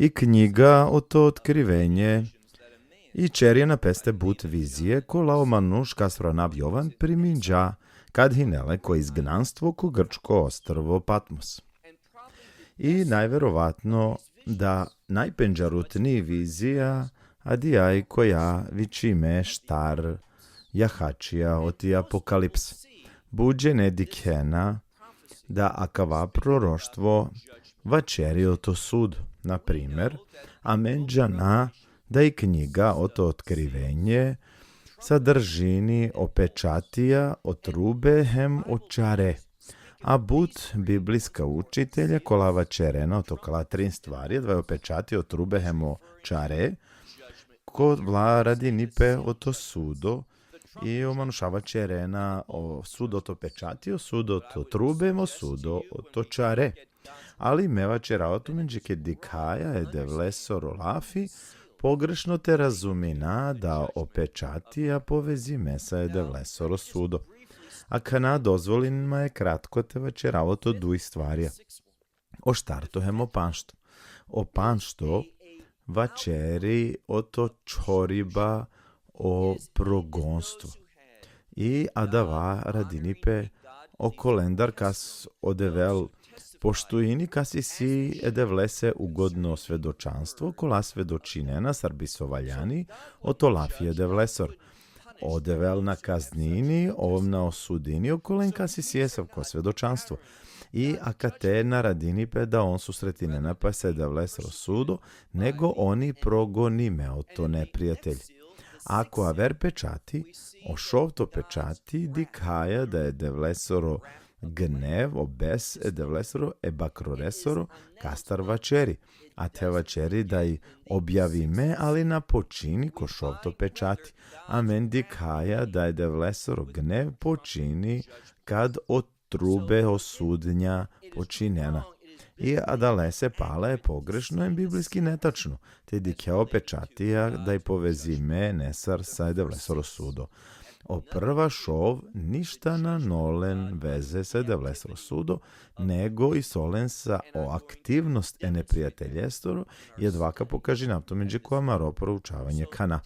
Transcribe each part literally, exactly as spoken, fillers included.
I knjiga oto Otkrivenje ićerena peste but vizije kola o manuš kasro anav Jovan priminđa kad hine le ko izgnanstvo ko grčko ostrvo Patmos. I najverovatno da najpendžarutni vizija adija i koja vičime štar jahačija oti Apokalipsa. But džene dikhena da akava proroštvo vaćeri oto sud. Na primer, amen džana da i knjiga oto Otkrivenje sadržini o pečatija, o trube hem o čare. A but biblijska učitelja kola vaćerena oto kala trin stvari, adava o pečati, o trube hem o čare, kola radini pe oto sudo, i o manuša vaćerena o sudo oto pečati, o sudo oto trube hem o sudo oto čare. Ali me vaćerava tumenđe, ked dikhaja e Devlesoro lafi, pogrešno te razumina da o pečatija povezime sa e Devlesoro sudo. Akana dozvolin ma e kratko te vaćerava oto duj stvarja. O štarto hem o panšto. O panšto vaćeri oto čhoriba o progonstvo. I adava radini pe okolendar kas o Devel poštujini, kas isi e Devlese ugodno svedočanstvo, kola svedočinena sar bi so valjani oto lafi e Devlesoro. O Devel na kaznini, ov na osudini okolen kas isi asavko svedočanstvo. I akate na radini pe da on susretinena pe sa e Devlesoro sudo, nego on i progonime oto neprijatelj. Ako aver pečati, o šovto pečati dikhaja da e Devlesoro gnev, o bes e Devlesoro, e bakroresoro, kastar vaćeri. A te vaćeri da i objavime, ali na počini ko šovto pečati. Amen dikhaja da e Devlesoro gnev počini kad o trube o sudnja počinena. I adalese pale pogrešno hem biblijski netačno. Te dikhe o pečatija da i povezime nesar sa e Devlesoro sudo. O prva šov ništa nane len veze sa e Devlesoro sudo, nego isi len sa o aktivnost e neprijateljestoro, i adava ka pokažinav tumenđe ko amaro proučavanje kana.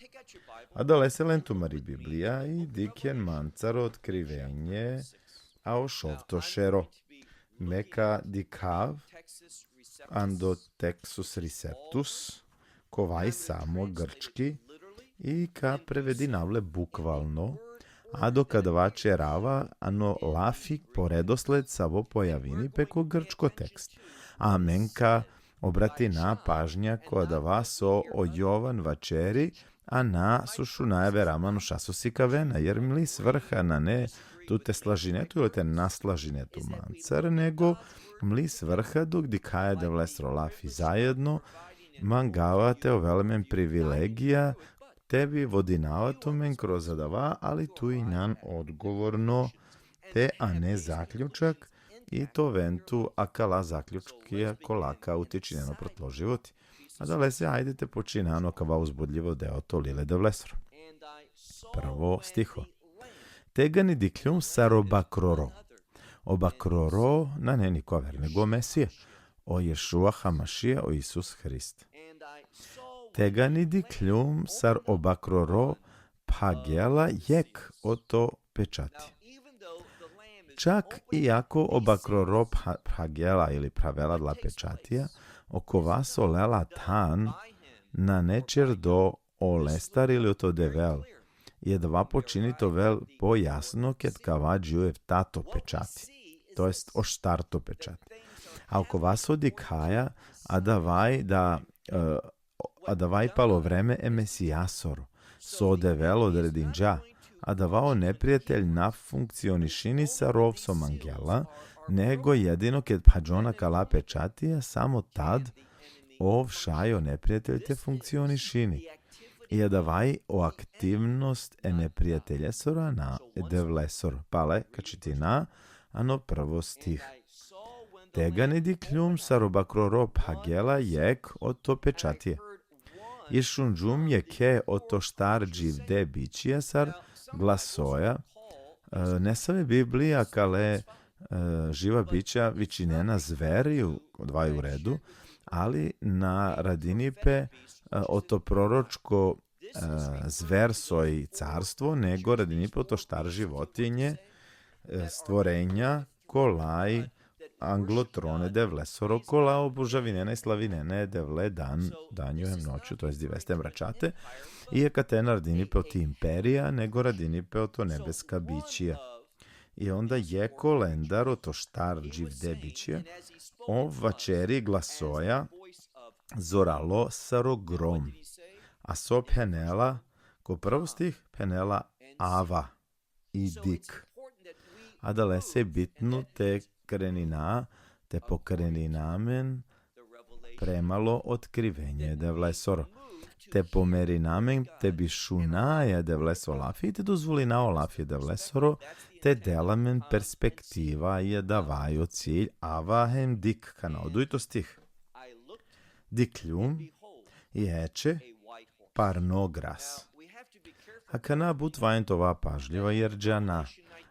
Adalese len tumari Biblija i dikhen mancar Otkrivenje, a o šovto šero. Me ka dikhav ando Textus Receptus, kova i samo grčki, i ka prevedinav le bukvalno, a dok adava ćerava, ano lafi po redosled savo pojavini pe ko grčko tekst. Amen ka obratina pažnja ko adava so o Jovan vaćeri, a na so šunaja avera manuša so sikavena, jer mli svrha nane tu te slažine tu ili te na slažine tu mancar, nego mli svrha dok dikhaja e Devlesoro lafi zajedno, mangava te ovel amen privilegija, te bi vodinava tumen kroz adava, ali tu injan odgovorno te ane zaključak i te oven tu akala zaključkija kola ka utičinen upro tlo životi. Adalese ajde te počina ano kava uzbudljivo deo oto lil e Devlesoro. Prvo stiho. Tegani dikhljum sar o bakroro. O bakroro nane niko aver nego o Mesija. O Ješua Hamašija, o Isus Hrist. Tegani dikhljum sar o bakroro phagela jekh oto pečati. Čak i ako o bakroro pha-, phagela ili phravela adala pečatija, okova so lela than nane ćerdo olestar ili oto Devel. I adava počini te ovel pojasno ked ka ava dži o eftato pečati, to jest o štarto pečati. A okova so dikhaja, adava i da, e, adava i palo vreme e Mesijasoro, so o Devel odredinđa, adava o neprijatelj na funkcionišini sar ov so mangela, nego jedino ked phađona kala pečatija, samo tad ov šaj o neprijatelj te funkcionišini. I adava i o aktivnost e neprijateljesoro, a na e Devlesoro. Pale ka čitina ano prvo stih. Tegani dikhljum sar o bakroro phagela jekh oto pečatija. I šunđum jekhe oto štar dživde bičija sar glasoja, e, nesave Biblija kale, e, živa bića vičinena zveri, u, odova i u redu, ali na radini pe, e, oto proročko, e, zver soj carstvo, nego radini pe oto štar životinje, e, stvorenja, kolaj anglo tron e Devlesoro, kola obožavinena i slavinena e Devle dan, danju hem noću, to jest diveste hem raćate, i akate na radini pe oti imperija, nego radini pe oto nebeska bićija. I onda jekh olendar, oto štar dživde bićija, ov vaćeri glasoja zoralo sar o grom. A so phenela, ko prvo stih phenela: Ava i dik. Adalese bitno te krenina, te pokrenina amen premalo otkrivenje e Devlesoro. Te pomerina amen, te bi šunaja e Devlesoro lafi, te dozvolina o lafi e Devlesoro te del amen perspektiva, i adava i o cilj. Ava hem dik, kana o dujto stih. Dikhljum, i eče parno gras. Akana but valjani te ova pažljiva, jer džana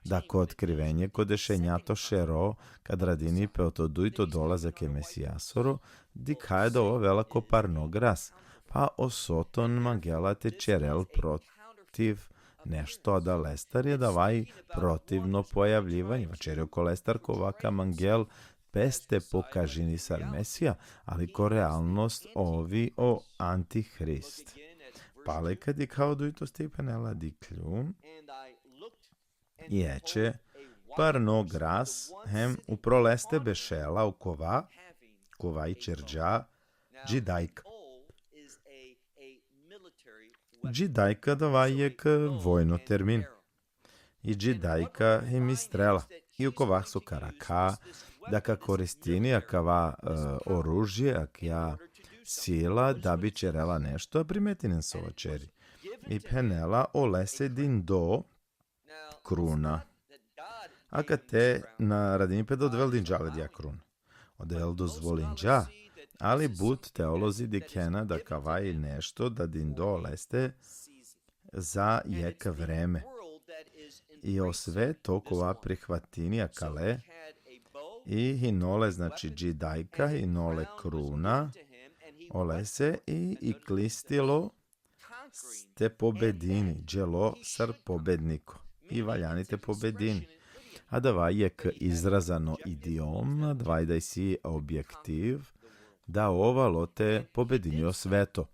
da ko Otkrivenje, ko dešenjato šero, kad radini pe oto dujto dolazak e Mesijasoro, dikhaja da ov avela ko parno gras. Pa o Soton mangela te ćerel protiv nešto adalestar, i adava i protivno pojavljivanje. Vaćeri okolestar kova ka mangel pes te pokažini sar Mesija, ali ko realnost ov i o antihrist. Pale ka dikha o dujto stih, phenela: Dikhljum, i eče parno gras, hem upro leste bešela okova, kova i ćerđa džidajka. Džidajka adava i jekh vojno termin. I džidajka hem i strela. I okova so ka arakha da ka koristini akava, e, oružje, akaja sila, da bi ćerela nešto, a primetinen so vaćeri. I phenela: Olese dindo kruna. Akate na radini pe da o Devel dinđa le adija kruna. O Devel dozvolinđa, ali but teolozi dikhena da akava i nešto da dindo leste za jekh vreme. I o sveto kova prihvatini akale, i hine le, znači, džidajka, hine le kruna olese, i iklistilo te pobedini, dželo sar pobedniko. I valjani te pobedini. Adava i jekh izrazano idiom, adava i da isi objektiv, da ov alo te pobedini o sveto.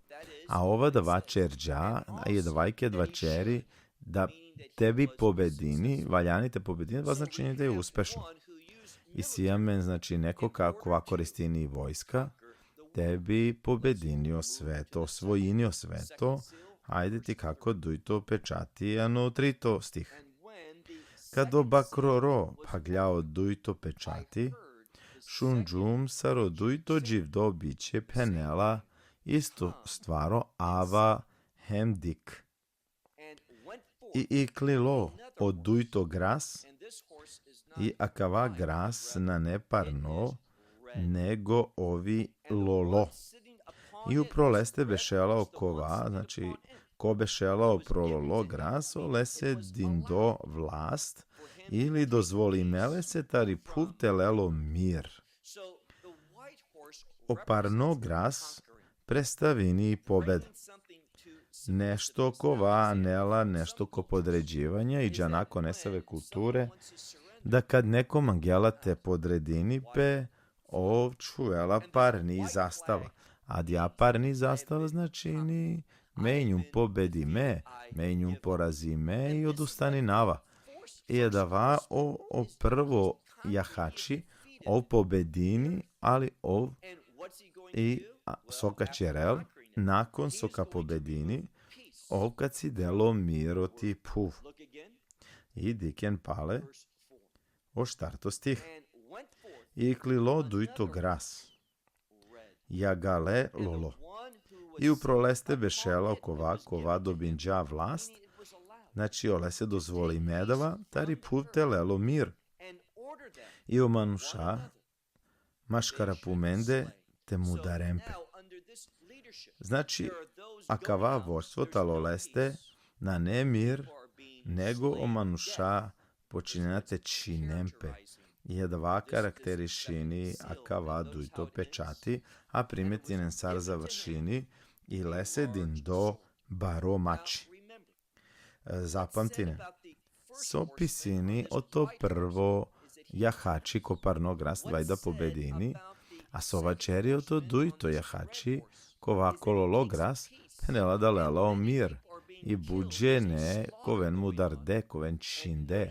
A ov adava ćerđa, a i adava i ked vaćeri da te bi pobedini, valjani te pobedini, adava značini da i uspešno. Isi amen, znači, neko ka-, kova koristini vojska, te bi pobedini o sveto, osvojini o sveto. Ajde ti kako dujto pečati, ano trito stih. Kad o bakroro phaglja o dujto pečati, šunđum sar o dujto dživdo biće phenela isto stvaro: Ava hem dik. I iklilo o dujto gras, i akava gras nane parno, nego ov i lolo. I upro leste bešela okova, znači, ko bešela upro lolo gras, olese dindo vlast, ili dozvolime lese tari phuv te lel o mir. O parno gras predstavini i pobeda. Nešto kova anela nešto ko podređivanje, i džana ko nesave kulture, da kad neko mangela te podredini pe, ov čhuvela parni zastava. Adija parni zastava značini: Me injum pobedime, me injum porazime i odustaninava. I adava o, o prvo jahači, ov pobedini, ali ov i, a, so ka ćerel, nakon so ka pobedini, ov ka cidel o mir oti phuv. I dikhen pale o štarto stih. I iklilo dujto gras, jagale lolo. I upro leste bešela okova kova dobinđa vlast, znači, olese dozvolime adava, tari phuv te lel o mir. I o manuša maškar pumende te mudaren pe. Znači, akava vođstvo talo leste nane mir, nego o manuša počinena te čhinen pe. I adava karakterišini akava dujto pečati, a primetinen sar završini: i lese dindo baro mači. E, zapamtinen. So pisini oto prvo jahači ko parno gras, adava i da pobedini, a so vaćeri oto dujto jahači, kova kololo gras, phenela da lela o mir, i but džene ka oven mudarde, ka oven čhinde.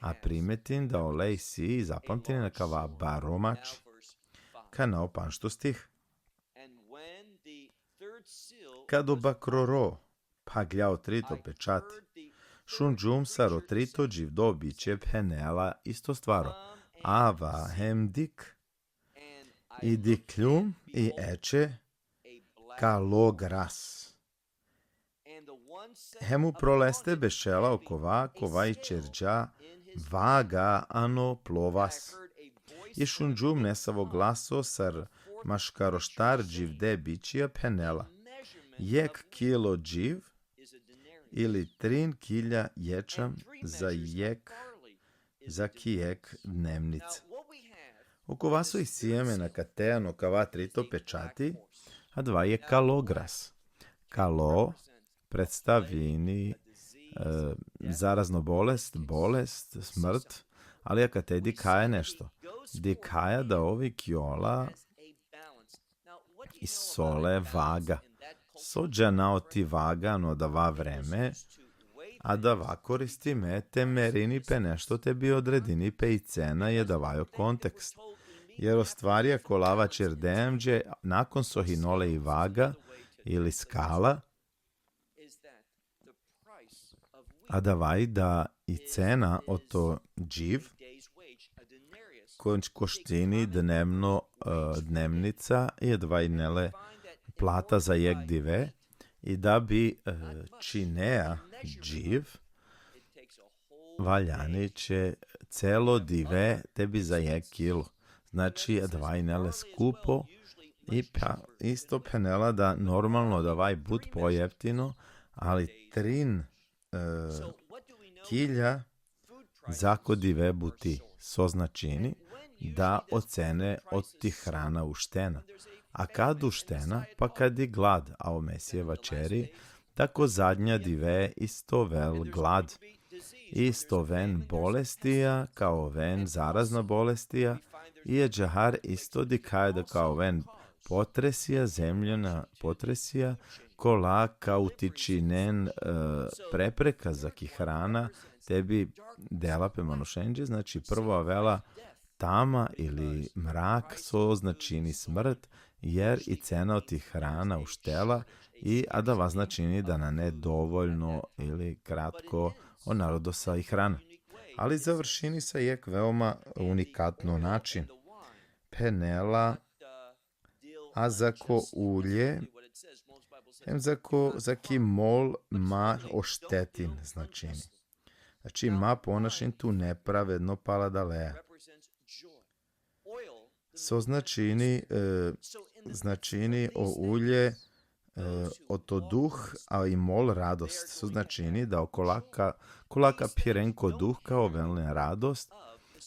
A primetin da ole isi, zapamtinen akava, baro mači. Kana o pandžto stih. Kad o bakroro phaglja o trito pečati, šunđum sar o trito dživdo biće phenela isto stvaro: Ava hem dikh. I dikhljum i eče kalo gras. Hem upro leste bešela okova kova ićerđa vaga ano plo vas. I šunđum nesavo glaso sar maškaro štar dživde bičija phenela: Jekh kilo dživ ili trin kilja ječam za jekh, za ki jekh dnevnica. Okova so isi amen akate ano kava trito pečati, adava i kalo gras. Kalo predstavini, e, zarazno bolest, bolest, smrt, ali akate dikhaja nešto. Dikhaja da ov ikjola isi ole vaga. So džana oti vaga ano adava vreme, adava koristime te merini pe nešto te bi odredini pe i cena, i adava i o kontekst. Jer o stvarja kola vaćerdem dže, nakon so hine ole i vaga ili skala, adava i da i cena oto dživ, ko-, koštini dnevno, e, dnevnica, i adava i nele plata za jekh dive, i da bi, e, činea dživ, valjani će celo dive te bi za jekh kilo. Znači, adava i nele skupo, i pa, isto phenela da normalno adava i but pojeftino, ali trin, e, kilja zako dive buti, so značini da o cene oti hrana uštena. A kad uštena? Pa kad i glad, a o Mesija vaćeri da ko zadnja dive isto ovel glad. Isto oven bolestija, ka oven zarazna bolestija, i ađahar isto dikhaja da ka oven potresija, zemljona potresija, kola ka utičinen, e, prepreka za ki hrana, te bi dela pe manušenđe. Znači, prvo avela tama ili mrak, so značini smrt, jer i cena oti hrana uštela, i adava značini da nane dovoljno ili kratko o narodo sa i hrana. Ali završini sa jekh veoma unikatno način. Phenela: A zako ulje, hem zako, zaki mol ma oštetin, značini. Znači, ma ponašin tu nepravedno pala adalea. So značini, e, značini o ulje, e, oto duh, a i mol radost. So značini da okola ka, kola ka phiren ko duh ka oven len radost,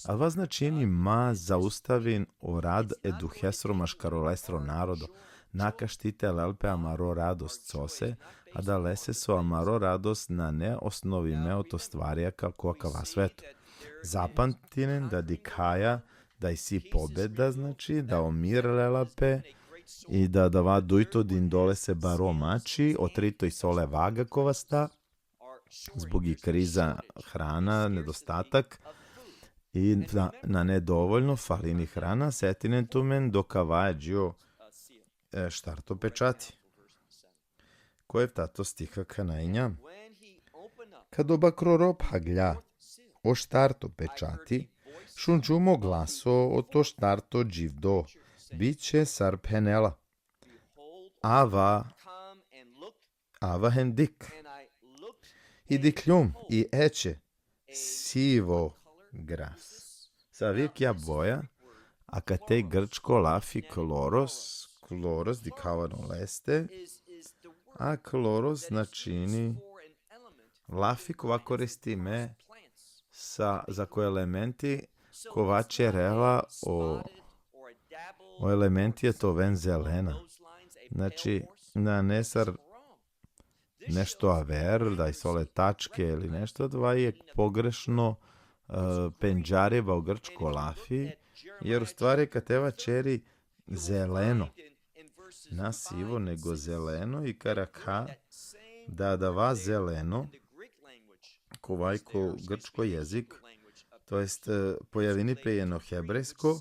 adava značini ma zaustavin o rad e duhesro maškaro lesro narodo, na ka šti te lel pe amaro radost. Sose? Adalese so amaro radost nane osnovime oto stvarja ka, ko akava sveto. Zapamtinen da dikhaja da isi pobeda, znači, da o mir lela pe, i da adava dujto dindo lese baro mači, o trito isi ole vaga ko vasta, zbog i kriza hrana, nedostatak, i da, nane dovoljno, falini hrana. Setinen tumen do kava ađio, e, štarto pečati. Ko eftato stiha kana inja. Kad o bakroro phaglja o štarto pečati, šunđum o glaso oto štarto dživdo biće sar phenela: Ava, ava hem dikh. I dikhljum, i eče sivo gras. Savi i akija boja? Akate grčko lafi kloros, kloros dikhavan oleste, a kloros značini lafi kova koristime sa, zako elementi Kova ćerela o, o elementi e te oven zelena. Znači, nane sar nešto aver, da isi ole tačke ili nešto, adava je pogrešno, e, pendžariba o grčko lafi, jer u stvari kate vaćeri zeleno. Na sivo, nego zeleno, i ka arakha da adava zeleno, kova i ko grčko jezik, to jest, e, pojavini pe jekh hebrejsko,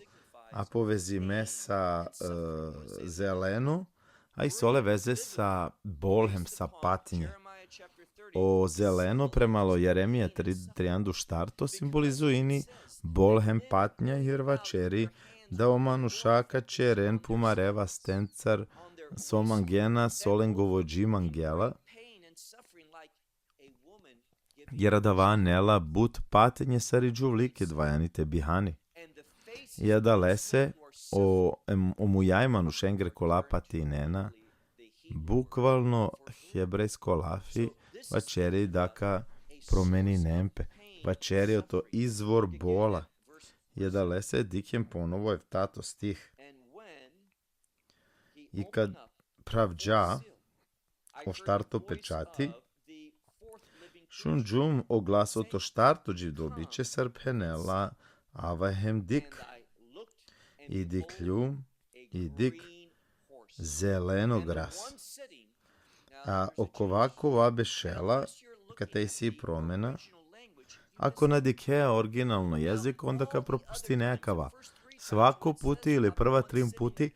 a povezime sa, e, zeleno, a isi ole veze sa bol hem sa patnja. O zeleno prema o Jeremija tri, trianda u štarto simbolizujini bol hem patnja, jer vaćeri da o manuša ka ćeren pumare vastencar so mangena, so lengo vođi mangela, jer adava anela but patnje sar i džuvli ked vajani te bihani. I adalese o, em, o muja e manušengere kola patinena, bukvalno hebrejsko lafi vaćeri da ka promeninen pe, vaćeri oto izvor bola. I adalese dikhen ponovo eftato stih. I kad phravđa o štarto pečati, šunđum o glas oto štarto dživdo biće sar phenela: Ava hem dikh. I dikhljum, i dikh, zeleno gras. A okova kova bešela, kate isi promena, ako na dikhe originalno jezik, onda ka propustine akava. Svako puti ili prva trin puti,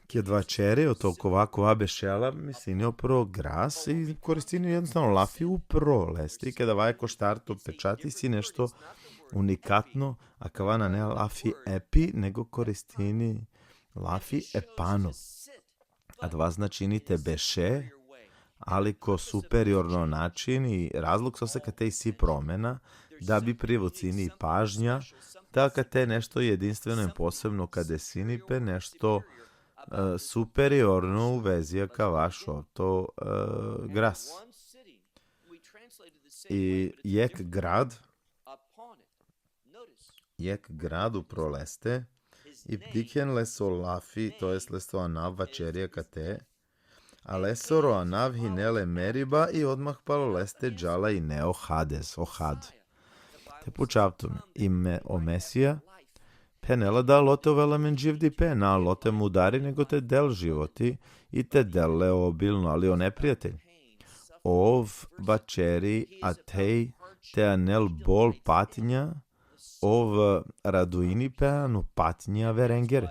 ked vaćeri oto okova kova bešela, mislini upro gras i koristini jednostavno lafi upro leste. Keda vaja ko štarto pečati, isi nešto unikatno, akava nane lafi epi, nego koristini lafi epano. Adava značini te beše, ali ko superiorno način, i razlog sose kate isi promena, da bi privucini pažnja, da kate nešto jedinstveno i posebno ka desini pe, nešto, e, superiorno u vezi akava šovto, e, gras. I jekh grad, jekh grad upro leste, i dikhen leso lafi, to jest leso anav vaćeri akate, a lesoro anav hine le Meriba, i odmah palo leste džala ine o Hades, o Had. Te pučav tumen, i me, o Mesija phenela da alo te ovel amen dživdipe, na alo te mudari, nego te del životi, i te del le obilno, ali o neprijatelj, ov vaćeri atej te anel bol patnja, ov raduini pe ano patnja averengere.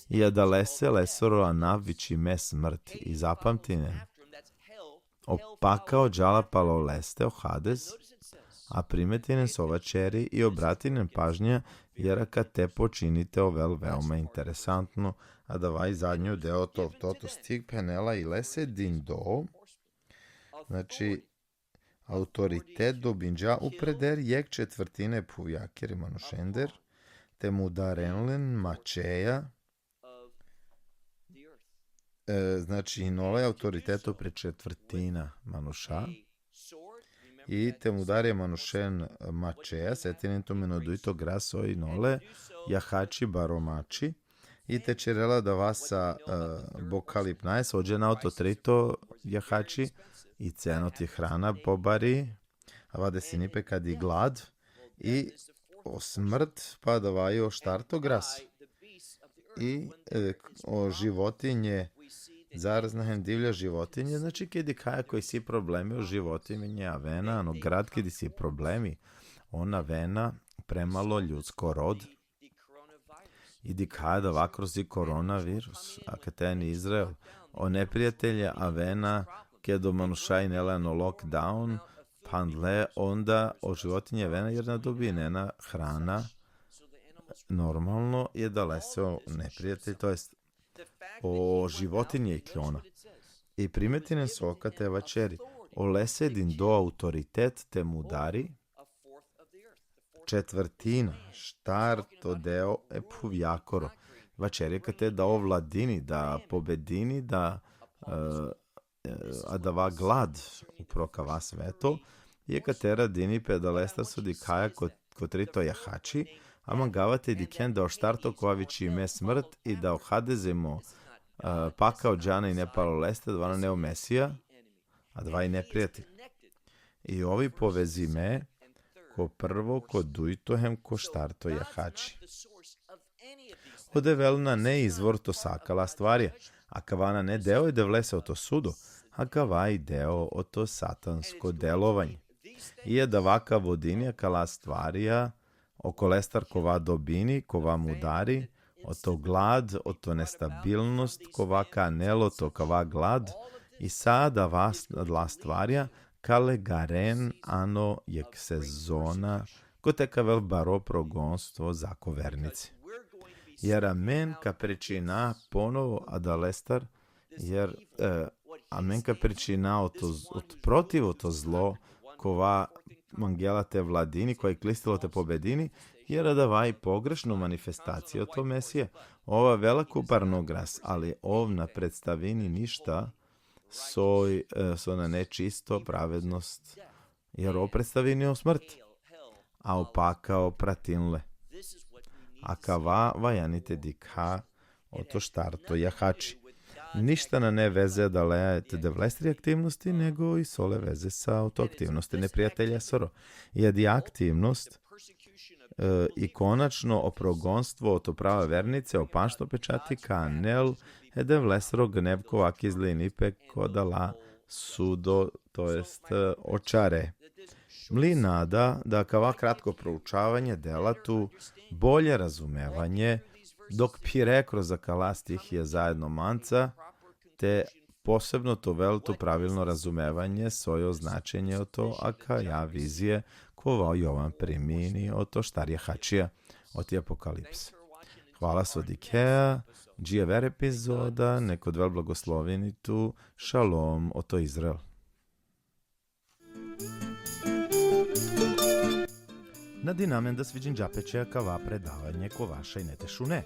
I adalese lesoro anav vičime Smrt. I zapamtinen, o pakao džala palo leste, o Hades, a primetinen so vaćeri i obratinen pažnja, jer akate počini te ovel veoma interesantno, adava i zadnjo deo oto, oto stih phenela: I lese dindo, znači, autoritet dobinđa upreder jekh četvrtine phuvjakere manušender, te mudaren len mačeja, e, znači, hine le autoritet upre četvrtina manuša, i te mudari e manušen mačeja, setinen tumen o dujto gras so hine le jahači baro mači, i te ćerela adava sa, e, bokalipnaja, so džana oto trito jahači, i cena oti hrana pobari, ava desini pe kad i glad, i o Smrt, pa adava i o štarto gras. I, e, o životinje, zarazna hem divlja životinje, znači, ked dikhaja koj isi problemi, o životinje avena, ano grad ked isi problemi, on avena premalo ljudsko rod. I dikhaja adava kroz i koronavirus, a kate ani Izrael, o neprijatelje avena, ked o manuša hine le ano lockdown, phandle, onda o životinje avena, jer na dobinena hrana normalno, i adalese o neprijatelj, to jest o životinje ikljona. I primetinen so kate vaćeri: O lese dindo autoritet te mudari četvrtina, štarto deo e phuvjakoro. Vaćeri kate da ovladini, da pobedini, da, e, e, adava glad upro kava sveto, Jekh ka te radini pe adalestar so dikhaja ko, ko trito jahači, a mangava te dikhen da o štarto kova vičime smrt i da o hadezimo, e, paka o džana ine palo leste, adava nane o Mesija, adava i neprijatelj. I ov i povezime ko prvo, ko dujto hem ko štarto jahači. O Devel nane izvor oto sa akala stvarja, akava nane deo e Devlese oto sudo, akava i deo oto satansko delovanje. I adava ka vodini akala stvarja okolestar kova dobini, kova mudari, oto glad, oto nestabilnost, kova ka anel oto kava glad, i sa adava s-, adala stvarja ka legaren ano jekh sezona, kote ka avel baro progonstvo zako vernice. Jer amen ka pričina ponovo adalestar, jer, e, amen ka pričina oto z-, ot-, protiv oto zlo, kova mangela te vladini, kova i klistilo te pobedini, jer adava i pogrešno manifestacija oto Mesija. Ov avela ko parno gras, ali ov na predstavini ništa soj, e, so nane čisto pravednost, jer ov predstavini o smrt, a o paka ov pratinle. Akava valjani te dikha oto štarto jahači. Ništa nane veze adaleja te Devlestri aktivnosti, nego isi ole veze sa oto aktivnosti neprijatelja soro. I adaja aktivnost, e, i konačno o progonstvo oto prava vernice, o pašto pečati ka anel e Devlesro gnev kova ka izlini pe ko adala sudo, to jest, e, o čare. Mli nada da akava kratko proučavanje dela tu bolje razumevanje, dok phire kroz akala stihija zajedno manca, te posebno te ovel tu pravilno razumevanje soj o značenje oto akaja vizije kova o Jovan primini oto štar jahačija oti Apokalipsa. Hvala so dikhea, dži aver epizoda, nek o Devel blagoslovini tu, šalom oto Izrael. Nadinamen da sviđinđa pe će akava predavanje kova šaj ine te šune.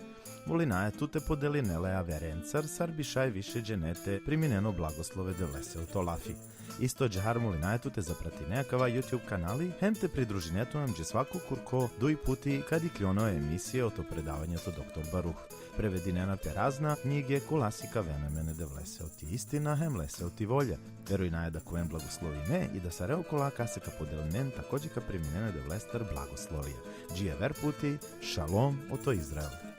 Molinaja tut te podeline le averencar, sar bi šaj više džene te priminen o blagoslove Devlese oto lafi. Isto ađahar molinaja tut te zapratine akava YouTube kanali, hem te pridružine tu amenđe svako kurko duj puti kad ikljon o emisije oto predavanje oto doktor Baruh. Prevedinena pe razna knjige kola sikavena amen e Devlese oti istina, hem lese oti volja. Verujnaja da ka oven blagoslovime i da sare okola kasa ka podelinen takođe ka priminen e Devlestar blagoslovija. Dži aver puti, šalom oto Izrael.